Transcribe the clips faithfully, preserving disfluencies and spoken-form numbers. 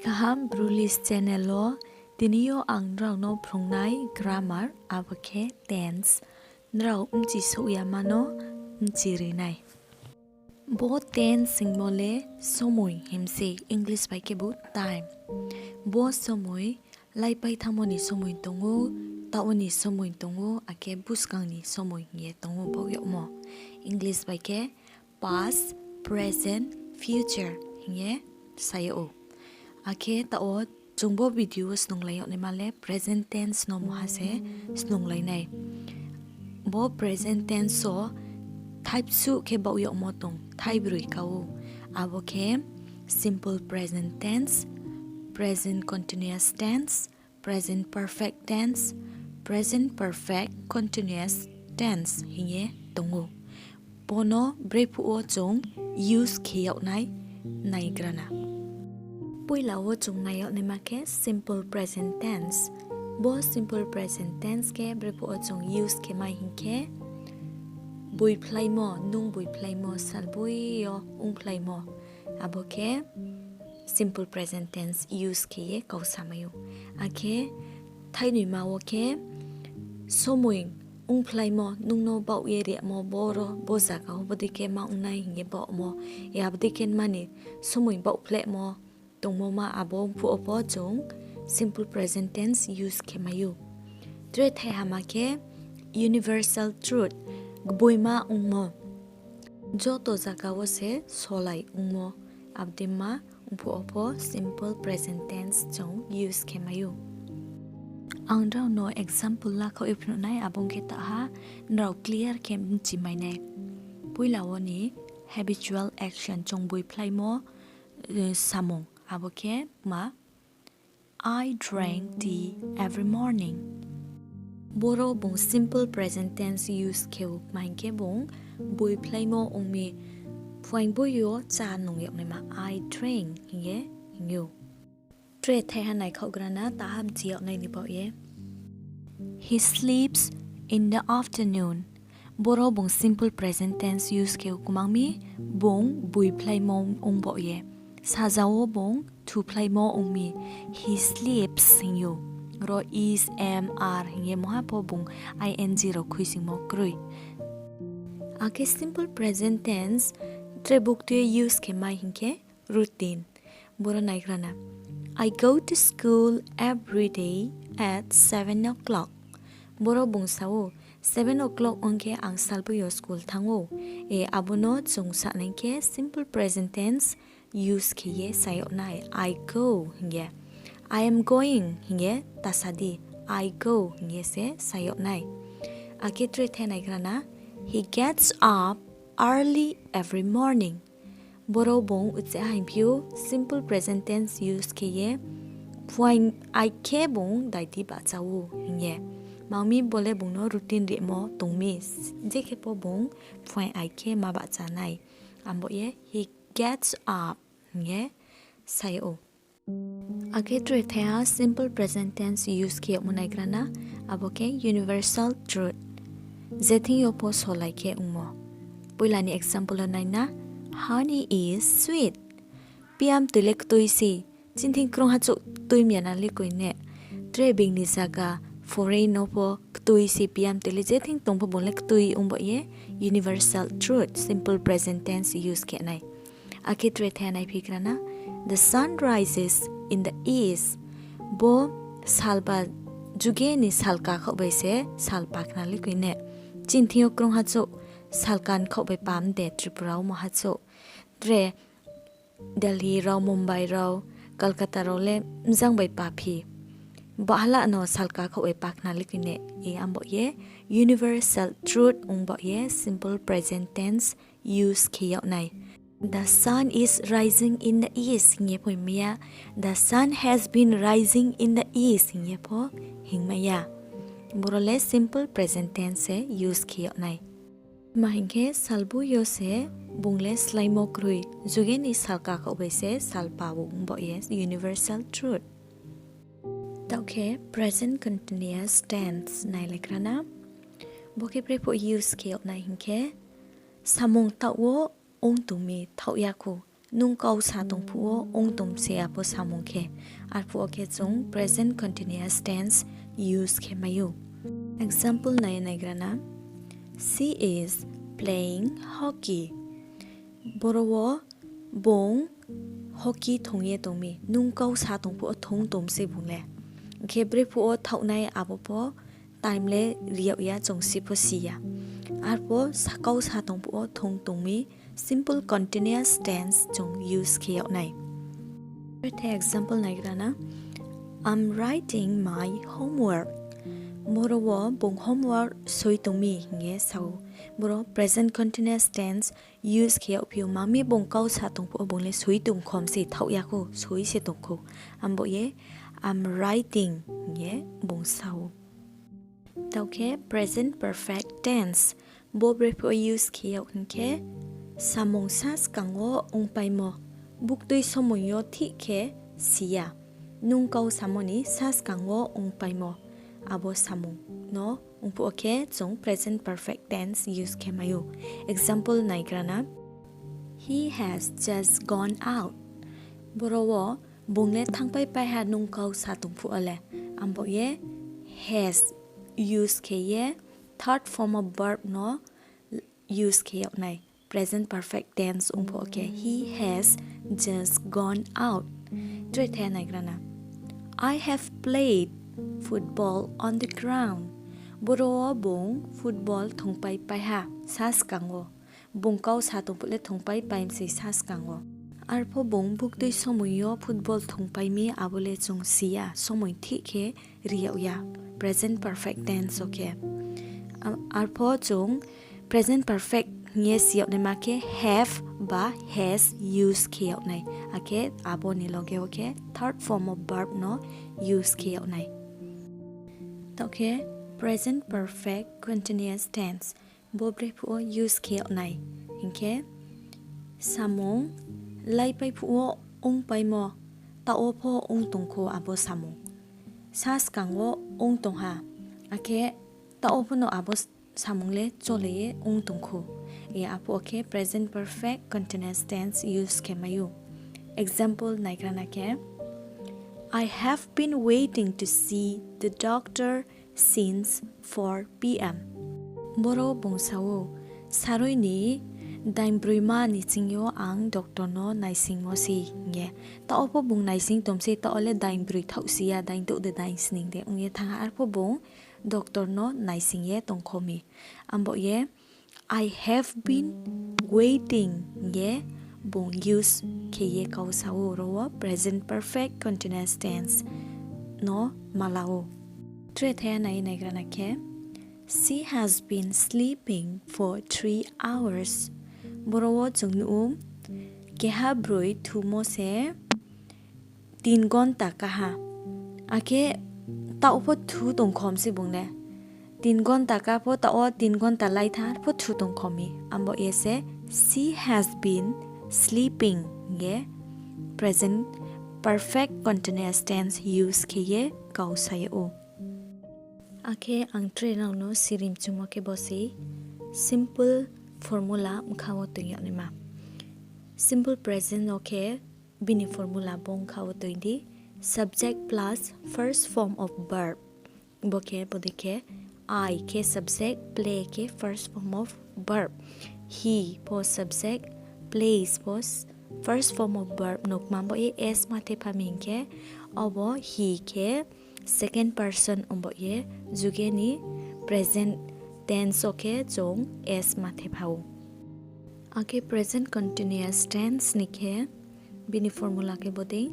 Kaham Bru List channel wo tini yo ang nrao no phrungnai grammar, abo khe tense. Nrao bchi souh ya ma no bchi ri nai. Bo tense hingmo le somoi hing se, English bai khebu time. Bo somoi laipai thanngmo ni somoi tong ou, taoh wo ni somoi tong ou, akhe buskang ni somoi hing ye tong ou baoh yagmo. English bai khe past, present, future hing ye sa yag ou. Akhe taoh wo chung bo video wo snunglai yag naima le present tense no mungha se snunglai nai. Bo present tense wo thaibsuh khe baoh yagmo tong, thaibroi ka ou. Abo khe simple present tense, present continuous tense, present perfect tense, present perfect continuous tense hing ye tong ou. Bo no brephuh wo chung use khe yag nai naigra na. Poila wo chung nai yag naima khe simple present tense. Bo simple present tense khe brephuh wo chung use khe mai hing khe, boiphlaimo, nung boiphlaimo, salboi yo ongphlaimo. Abo khe simple present tense use khe ye kau samai ou. Akhe thainoima wo khe somoi ongphlaimo, nung no baoh ye rimo, boro bo zaga wo bodei khe ma ong nai hing ye baohmo, ya bodei khe mani somoi baohphlehmo tongmo ma, abo phuh wo pho chung simple present tense use khe mai ou. Tre thaihama khe universal truth, gboima ongmo. Joto zaga wo se solai ongmo, abo dei ma phuh wo pho simple present tense chung use khe mai ou. Ang nrao no example la khaoh ye phnuh nai, abo ong khe taha nrao clear khe bchi mai nai. Poila wo ni habitual action, chung boiphlaimo samung, abo khe ma, I drink tea every morning. Boro bung simple present tense use khe ou, ma hing khe bung boiphlaimo ong mi, phuaing boi yo chá nung yag naima, I drink hing ye hing ou. Tre thaiha naikhaohgra na, taha bchi yag nai ni baoh ye. He sleeps in the afternoon. Boro bung simple present tense use khe ou kmang mi, bung boiphlaimo ong baoh ye. Saja wo bung thuphlaimo ong mi, he sleeps hing ou. Ro is, am, are hing ye mungha pho bung I N G rao khuisoingmo kroi. Akhe simple present tense tre buktui ye use khe mai hing khe, routine. Boro naigra na. I go to school every day at seven o'clock. Boro bung sa ou, seven o'clock ong khe ang salboi yo school thanng ou. E, abo no chung sa nai khe simple present tense use khe ye sa yag nai, I go hing ye. I am going hing ye ta sa di, I go hing ye se sa yag nai. Akhe tre thai naigra na, he gets up early every morning. Boro bung uchih haingphi ou simple present tense use khe ye, phuaing ai khe bung daidi bahcha ou hing ye. Mang mi bo le bung no routine rimo tong mi, je khe pho bung phuaing ai khe ma bahcha nai. Abo ye he gets up hing ye sa yag ou. Akhe tre thaiha simple present tense use khe yagmo naigra na, abo khe universal truth. Je thing yo pho solai khe ongmo. Poila ni example wo nai na, honey is sweet. Piamtoi le ktui se, chini thing krungha chouh tui mi ya na le koi ne. Tre being ni zaga, foreign no pho ktui se piamtoi le, je thing tong pho bung le ktui ong baoh ye universal truth, simple present tense use khe nai. Akhe tre thaiha naiphigra na, the sun rises in the east. Bo salba juge ni salka khaoh bai se sal pakhna le koi ne. Chini thing yo krungha chouh salka ni khaoh bai pam de, Tripura wo mungha chouh. Tre Delhi rao, Mumbai rao, Kolkata rao le mjang bai paphi. Bahala no salka khaoh bai pakhna le koi ne, e abo ye universal truth ong baoh ye simple present tense use khe yag nai. The sun is rising in the east hing ye pho hingmai ya, the sun has been rising in the east hing ye pho hingmai ya. Boro le simple present tense se use khe yag nai. Ma hing khe salboi yo se bung le sláimo kroi, juge ni salka khaoh bai se sal pa ou ong baoh ye universal truth. Taoh khe present continuous tense nailaigra na. Bo khe brephuh use khe yag nai hing khe, samung taoh wo ong tong mi, thaoh ya khou. Nung kau sa tong phuh wo ong tong se abo samung khe. Arphuh wo khe chung present continuous tense use khe mai ou. Example nai naigra na. She is playing hockey. Boro wo bung hockey thong ye tong mi. Nung kau sa tong phuh wo thong tong se bung le. Hing khe brephuh wo thaoh nai abo pho time le ri yag ya, chung si pho si ya. Arphuh wo kau sa tong phuh wo thong tong mi, simple continuous tense chung use khe yag nai. Tre the example naigra na, I'm writing my homework. Boro wo bung homework soi tong mi hing ye sa ou. Boro present continuous tense use khe yagphi ou, ma mi bung kau sa tong phuh wo bung le soi tong khom se, thaoh ya khou, soi se tong khou. Abo ye I'm writing hing ye bung sa ou. Taoh khe present perfect tense. Bo brephuh wo use khe yag hing khe, samung sa skang wo ongpaimo, buktui somoing yo thih khe si ya. Nung kau samo ni sa skang wo ongpaimo, abo samung no ongphuh wo khe chung present perfect tense use khe mai ou. Example naigra na, He has just gone out. Boro wo bung le thanngpai pai ha nung kau sa tong phuh wo le. Abo ye has use khe ye third form of verb no use khe yag nai. Present perfect tense ongphuh wo khe, He has just gone out. Tre the naigra na, I have played football on the ground. Boro wo bung football thongpai pai ha sa skang wo. Bung kau sa tong phuh le thongpai pai mi se sa skang wo. Arphuh bung buktui somoing yo football thongpai mi, abo le chung si ya, somoing thih khe ri yag ya, present perfect tense wo khe. Arphuh chung present perfect hing ye si yag naima khe have ba has use khe yag nai. Akhe abo ni loge wo khe third form of verb no use khe yag nai. Taoh khe present perfect continuous tense. Bo brephuh wo use khe yag nai hing khe, samung laipai phuh wo ongpaimo, taoh wo pho ong tong khou abo samung. Sa skang wo ong tong ha, akhe taoh wo pho no abo samung le chole ye ong tong khou. Arphuh wo khe present perfect continuous tense use khe mai ou. Example naigra na khe, I have been waiting to see the doctor since four p.m. Boro bung sa ou, saroi ni daingbroima ni ching yo ang doctor no naisingmo se hing ye. Taoh wo pho bung naising tong se, taoh wo le daingbroi thaoh si ya, daintouh de dainsning de ong ye thanng ha, arphuh bung doctor no naising ye tongkho mi. Abo ye I have been waiting hing ye bung use khe ye kau sa ou, ro wo present perfect continuous tense no ma la ou. Tre the nai naigra na khe, She has been sleeping for three hours. Boro wo chung nuh ou, keha broi thumo se tin gonta ká ha. Akhe taoh pho thu tongkhom se bung le. Tin gonta ká pho, taoh wo tin gonta lai thanng pho thu tongkhom mi. Abo ye se she has been sleeping hing ye present perfect continuous tense use khe ye kau sa yag ou. Akhe ang tre nrao no sirimchumo khe bo se simple formula bkha wo toing yag naima. Simple present no khe bini formula bo bkha wo toing di, subject plus first form of verb. Bo khe, bo dei khe, I khe subject, play khe first form of verb. He pho subject, plays pho first form of verb. Nukma bo ye S ma thepha mi hing khe, obo he khe second person ong bo ye, juge ni present tense wo khe chung S ma thepha ou. Akhe present continuous tense ni khe bini formula khe bo dei,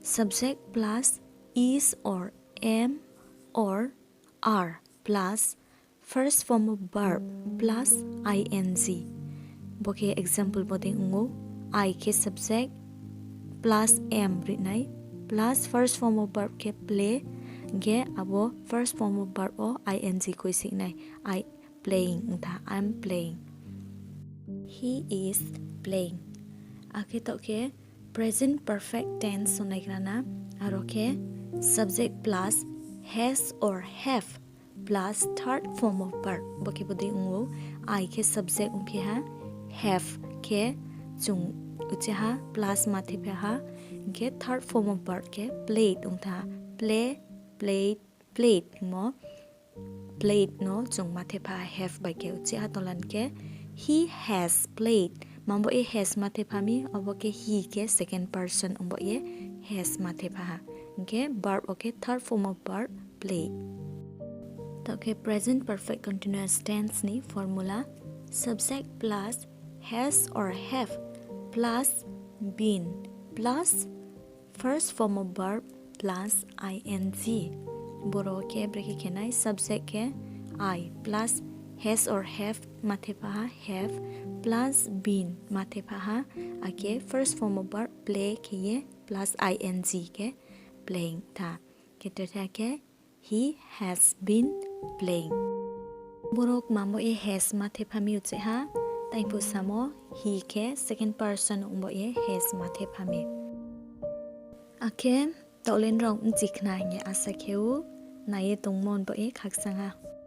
subject plus is or am or are plus first form of verb plus ing. Bo khe example bo dei ong ou, I khe subject plus am ri nai plus first form of verb khe play, hing khe abo first form of verb wo ing khuisoing nai, I playing ong tha, I am playing. He is playing. Akhe taoh khe present perfect tense no naigra na, aro khe subject plus has or have plus third form of verb. Bo khe bo dei ong ou, I khe subject ongphi ha, have khe chung Uchih ha plus mathepha ha. Hing khe third form of verb khe played ong tha. Play, played, played hingmo played no chung mathepha have bai khe. Uchih ha tola ni khe he has played. Mabo ye has mathepha mi, abo khe he khe second person ong baoh ye has mathepha ha. Hing khe verb wo khe third form of verb played. Taoh khe present perfect continuous tense ni formula: subject plus has or have plus been plus first form of verb plus ing. Boro khe brekhe khe nai, subject khe I plus has or have mathepha ha have plus been mathepha ha, akhe first form of verb play khe ye plus ing khe playing tha. Khe tre tha khe he has been playing. Boro mabo ye has mathepha mi uchih ha, taiphuh samo he khe second person ong baoh ye has mathepha mi. Akhe taoh le nrao bchi khna hing ye asa khe ou, nai ye tongmo ni baoh ye khakchang ha.